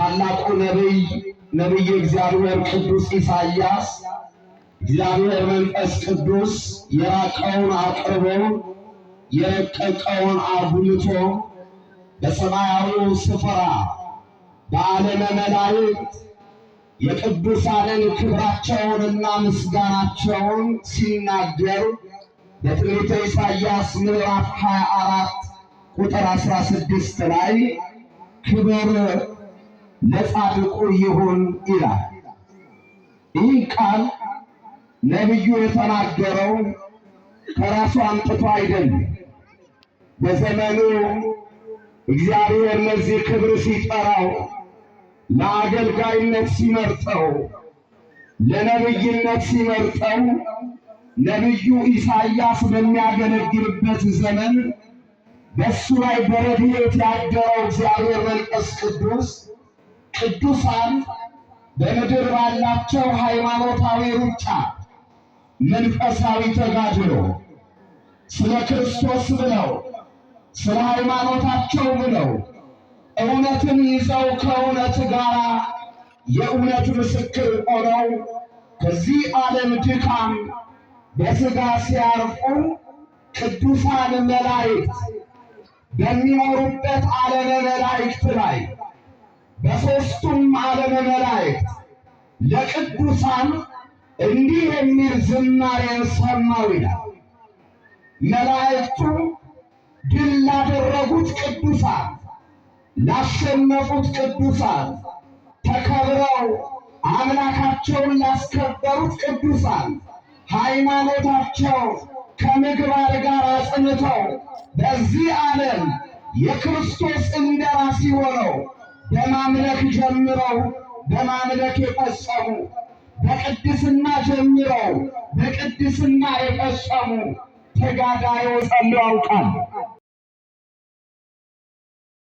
ታላቁ ነቢይ ነቢየ እግዚአብሔር ቅዱስ ኢሳይያስ እግዚአብሔር መንፈስ ቅዱስ የራቀውን አቅርቦ የረቀቀውን አጉልቶ በሰማያዊው ስፍራ በዓለመ መላእክት የቅዱሳንን ክብራቸውንና ምስጋናቸውን ሲናገር በትንቢተ ኢሳይያስ ምዕራፍ 24 ቁጥር 16 ላይ ክብር ለጻድቁ ይሁን ይላል። ይህ ቃል ነቢዩ የተናገረው ከራሱ አምጥቶ አይደለም። በዘመኑ እግዚአብሔር ለዚህ ክብር ሲጠራው፣ ለአገልጋይነት ሲመርጠው፣ ለነቢይነት ሲመርጠው ነቢዩ ኢሳይያስ በሚያገለግልበት ዘመን በእሱ ላይ በረድኤት ያደረው እግዚአብሔር መንፈስ ቅዱስ ቅዱሳን በምድር ባላቸው ሃይማኖታዊ ሩጫ፣ መንፈሳዊ ተጋድሎ ስለ ክርስቶስ ብለው፣ ስለ ሃይማኖታቸው ብለው እውነትን ይዘው ከእውነት ጋር የእውነት ምስክር ሆነው ከዚህ ዓለም ድካም በሥጋ ሲያርፉ ቅዱሳን መላእክት በሚኖሩበት ዓለመ መላእክት ላይ በሦስቱም ዓለመ መላእክት ለቅዱሳን እንዲህ የሚል ዝማሬን ሰማው ይላል። መላእክቱ ድል ላደረጉት ቅዱሳን፣ ላሸነፉት ቅዱሳን፣ ተከብረው አምላካቸውን ላስከበሩት ቅዱሳን፣ ሃይማኖታቸው ከምግባር ጋር አጽንተው በዚህ ዓለም የክርስቶስ እንደራሴ ሆነው በማምለክ ጀምረው በማምለክ የፈጸሙ፣ በቅድስና ጀምረው በቅድስና የፈጸሙ ተጋዳዮች ጸልየው ያውቃል።